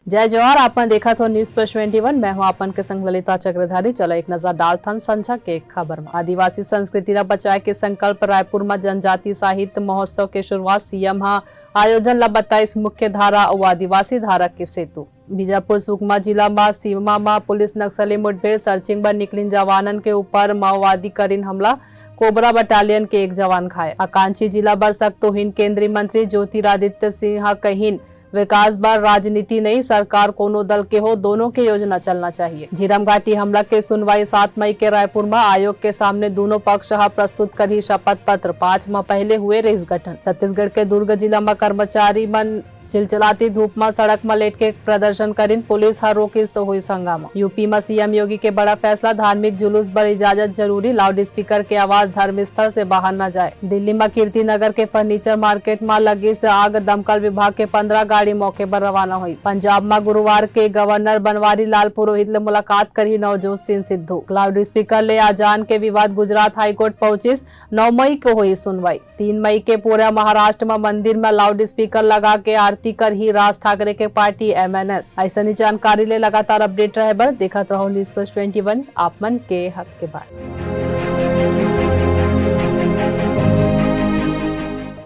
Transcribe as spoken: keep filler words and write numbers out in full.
जय जोहार, आप मन देखत हो News Plus twenty one, मैं हूं आप मन के संग ललिता चक्रधारी। चलो एक नजर डालथन संझा के खबर म। आदिवासी संस्कृति ला बचाए के संकल्प। रायपुर म जनजाति साहित्य महोत्सव के शुरुआत, सीएम ह आयोजन ला बताइस मुख्य धारा अउ आदिवासी धारा के सेतु। बीजापुर सुकमा जिला म सीमा म पुलिस नक्सली मुठभेड़, सर्चिंग बर निकलिन जवानन के ऊपर माओवादी करिन हमला, कोबरा बटालियन के एक जवान घायल। आकांक्षी जिला बर सख्त तोहिन, केंद्रीय मंत्री ज्योतिरादित्य सिंह ह कहिन, विकास बर राजनीति नहीं, सरकार कोनो दल के हो, दोनों के योजना चलना चाहिए। झीरम घाटी हमला के सुनवाई सात मई के रायपुर म आयोग के सामने दोनों पक्ष ह प्रस्तुत करही शपथ पत्र। पाँच म पहले हुए रहिस गठन। छत्तीसगढ़ के दुर्ग जिला म कर्मचारी मन चिलचिलाती धूप म सड़क म लेट के प्रदर्शन करिन, पुलिस ह रोकिस तो होइस हंगामा। यूपी म सीएम योगी के बड़ा फैसला, धार्मिक जुलूस बर इजाजत जरूरी, लाउड स्पीकर के आवाज धर्मस्थल से बाहर न जाए। दिल्ली म कीर्ति नगर के फर्नीचर मार्केट म लगिस आग, दमकल विभाग के पंद्रह गाड़ी मौके पर रवाना हुई। पंजाब म गुरुवार के गवर्नर बनवारी लाल पुरोहित ले मुलाकात करही नवजोत सिंह सिद्धू। लाउड स्पीकर ले अजान के विवाद गुजरात हाईकोर्ट पहुंचिस, नौ मई को होई सुनवाई। तीन मई के पूरा महाराष्ट्र म मंदिर म लाउड स्पीकर लगा के आरती करही राज ठाकरे के पार्टी एमएनएस। अइसनी जानकारी ले लगातार अपडेट रहे बर देखत रहो News Plus twenty one, आप मन के हक के बात।